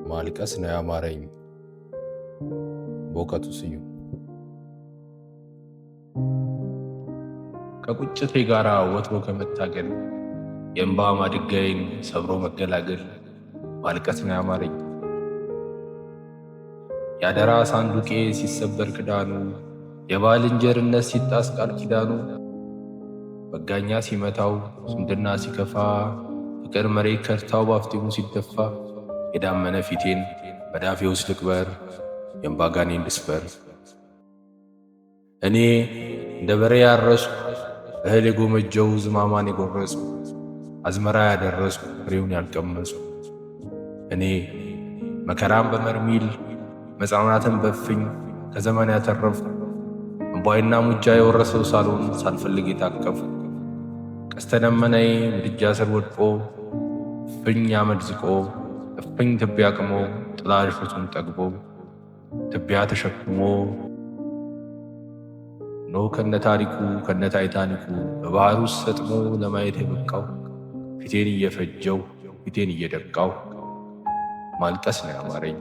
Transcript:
ማልቀስ ነው ያማረኝ። በእውቀቱ ስዩም። ከቁጭቴ ጋር ወትሮ ከመታገል የእንባ ማድጋዬን ሰብሮ መገላገል ማልቀስ ነው ያማረኝ። የአደራ ሳንዱቄ ሲሰበር ክዳኑ፣ የባልንጀርነት ሲጣስ ቃል ኪዳኑ፣ መጋኛ ሲመታው ዝምድና ሲከፋ፣ ፍቅር መሬት ከርታው ባፍጢሙ ሲደፋ፣ የዳመነ ፊቴን በዳፌ ውስጥ ልቅበር፣ የእምባ ጋኔን ልስበር። እኔ እንደ በሬ ያረስኩ፣ እህል የጎመጀው፣ ዝማማን የጎረስኩ፣ አዝመራ ያደረስኩ፣ ፍሬውን ያልቀመስኩ፣ እኔ መከራን በመርሚል መጽናናትን በፍኝ ከዘመን ያተረፍኩ፣ እምቧይና ሙጃ የወረሰው ሳሎን ሳልፈልግ የታቀፍኩ፣ ቀስተ ደመናዬ ምድጃ ስር ወድቆ፣ እፍኝ አመድ ዝቆ፣ እፍኝ ትቢያ ቅሞ፣ ጥላሸቱን ጠግቦ ትቢያ ተሸክሞ፣ ኖህ ከነ ታሪኩ ከነ ታይታኒኩ በባህር ውስጥ ሰጥሞ ለማየት የበቃው፣ ፊቴን እየፈጀው ፊቴን እየደቃው ማልቀስ ነው ያማረኝ።